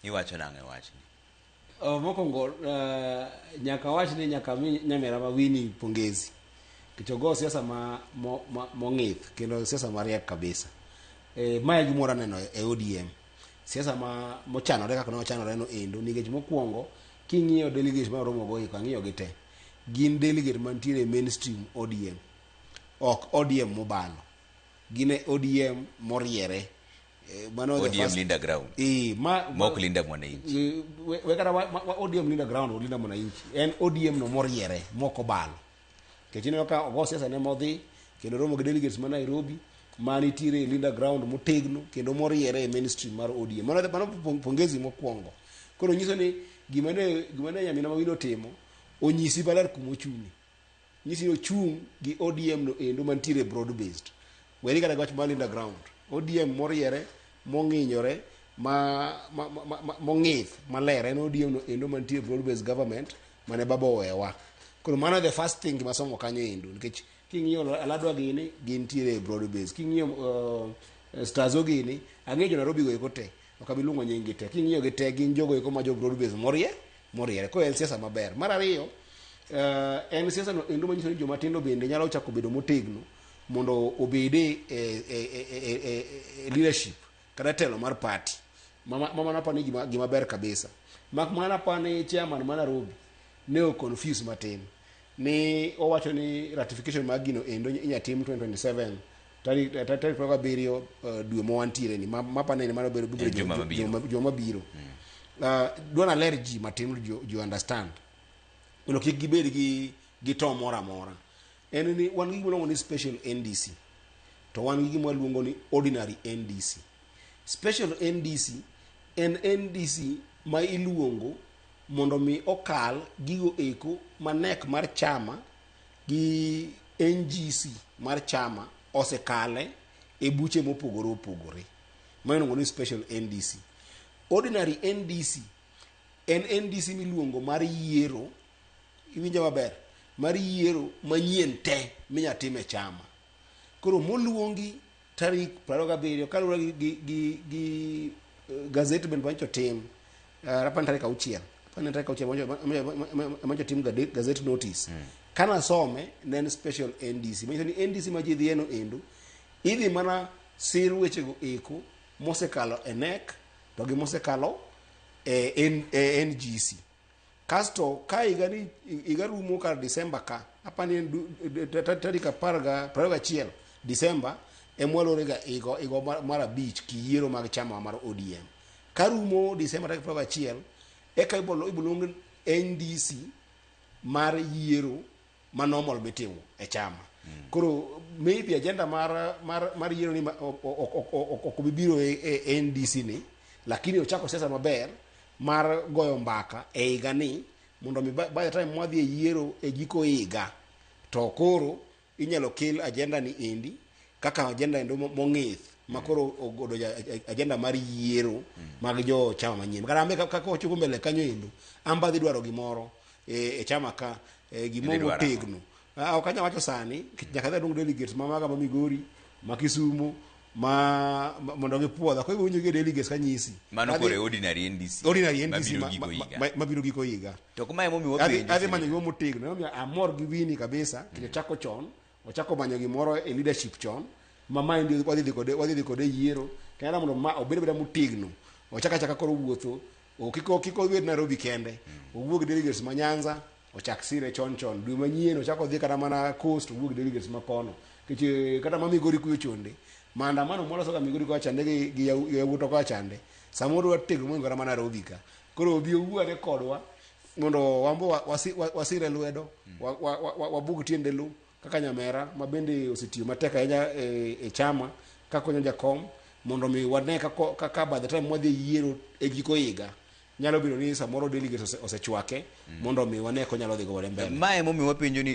Iwacho nang'o e wachni? Mokwongo nyaka wach ni nyaka mi nyamera ma Winnie pongezi nikech ogo siasa ma mong'ith kendo siasa mariek kabisa. Mae e gimoro aneno e ODM. Siasa ma mochanore kaka ne ochanore no endo nikech mokwongo king'iyo delegates ma oromo go eko ang'iyo gi te gin delegate mantiere e mainstream ODM ok ODM mobalo gin e ODM moriere. Mano the ODM first Linda Ground. Ma Mok Linda Mwananchi. We kata wa ODM Linda Ground o Linda Mwananchi en ODM no moriere mok obalo nikech ineno ka ogo siasa ne modhi kendo romo gi delegates ma Nairobi ma nitiere e Linda Ground motegno kendo moriere e mainstream mar ODM. Mano pongezi mokwongo. Koro nyiso ni gima ne nyamina ma Winnie otimo onyisi maler kuma ochung'e. Nyisi ni ochung' gi ODM no endo mantiere broad based. Weri kata gi wach mar Linda Ground. ODM moriere, mong'inyore, ma mong'ith maler en ODM no endo mantie broad based government mane baba owewa. Koro mano the first thing masomo kanyo endo nikech king'iyo Aladwa gini gintiere e broad base. King'iyo Stazo gini ang'eyo jo Nairobi go eko te ok abi luongo nying gi te. King'iyo gi te gin jogo eko ma jo broad base moriere. Koro en siasa maber. Mar ariyo en siasa no endo manyiso ni joma tindo bende nyalo chako bedo motegno mondo obede e leadership kata telo mar party. Mano apani gima ber kabisa. Mak mana apani chairman ma Nairobi ne o confuse matin ni owacho ni ratification mar gino endo inya tim 2027 tarik 27 dwe ma wantiere ni mapani ni mano bedo En juma mabiro. Juma mabiro. Dwa naler ji matin mondo ji understand mondo kik gibed gi to moro amora. En ni wan gi gima iluongo ni special NDC to wan gi gima waluongo ni ordinary NDC. Special NDC en NDC ma iluongo mondo mi okal gigo eko ma NEC mar chama gi NGC mar chama osekale e buche mopogore opogore. Ma iluongo ni special NDC. Ordinary NDC en NDC miluongo mar yiero, iwinja maber, mar yiero manyien te minya tim e chama. Koro moluongi tarik 27 kaluwore gi gazette bende manyocha otim apani tarik 6, apani tarik 6 manyocha otim gazette notice. Kanasome ne en special NDC manyiso ni NDC ma ji dhiye no endo idhi mana sir wechego eko mosekalo e NEC to gi mosekalo e NGC. Kasto ka higa ni higa rumo kar December ka apani en tarik apar ga 21 December emwalore ga igo mar 5 kiyiero mag chama mar ODM. Ka rumo December tarik 21 eka ibo luong NDC mar yiero ma normal mitimo e chama. Koro maybe agenda mar yiero ni ok obi biro e NDC ni, lakini ochako siasa maber mar goyo mbaka e higa ni mondo mi by the time mwadhi e yiero e giko higa to koro inyalo kel agenda ni endi kaka agenda endo mong'ith ma koro ogodo agenda mar yiero mag jo chama manyien. Kata ambe kaka ochopo mbele kanyo endo amba dhi dwaro gimoro e chama ka gimoro Idhi dwaro ang'o? motegno. Ok anyal wacho sani nikech nyaka adhi aluong delegates ma maga ma Migori, ma Kisumu, ma mondo gipuodha. Koro iwinjo gi delegates kanyisi. Mano koro e ordinary NDC. Ordinary NDC mabiro giko higa. Mabiro giko higa. To kuma emomiyo wapenjo. Adhi manyo gimoro motegno. Emomiyo amor gi Winnie kabisa. Nikech ochako chon, ochako manyo gimoro e leadership chon. Ma maendi wadhi dhi kode yiero. Kendo mondo ma obed abeda motegno. Ochako achaka koro wuotho. Kik obed Nairobi kende. Owuog gi delegates ma Nyanza, ochak sire chon chon. Dwe manyien ochako odhi kata mana Coast, owuog gi delegates ma kono. Nikech kata ma Migori kuyo chonde. Maandamano mwaloso ga Migori kocha chande gi yawuotwa kocha chande. Samoro dwa tegno moingo kata mana Nairobi ka. Koro obi owuo ane kodwa mondo wambo wasire lwedo, wabug tiende lu kaka nyamera ma bende osetiyo matek ahinya e chama kakonyo jakom mondo mi wane kaka by the time mwadhi e yiero e giko higa nyalo bedo ni samoro delegates osechwake mondo mi wane konyalo dhi godo mbele. Mae emomiyo wapenjo ni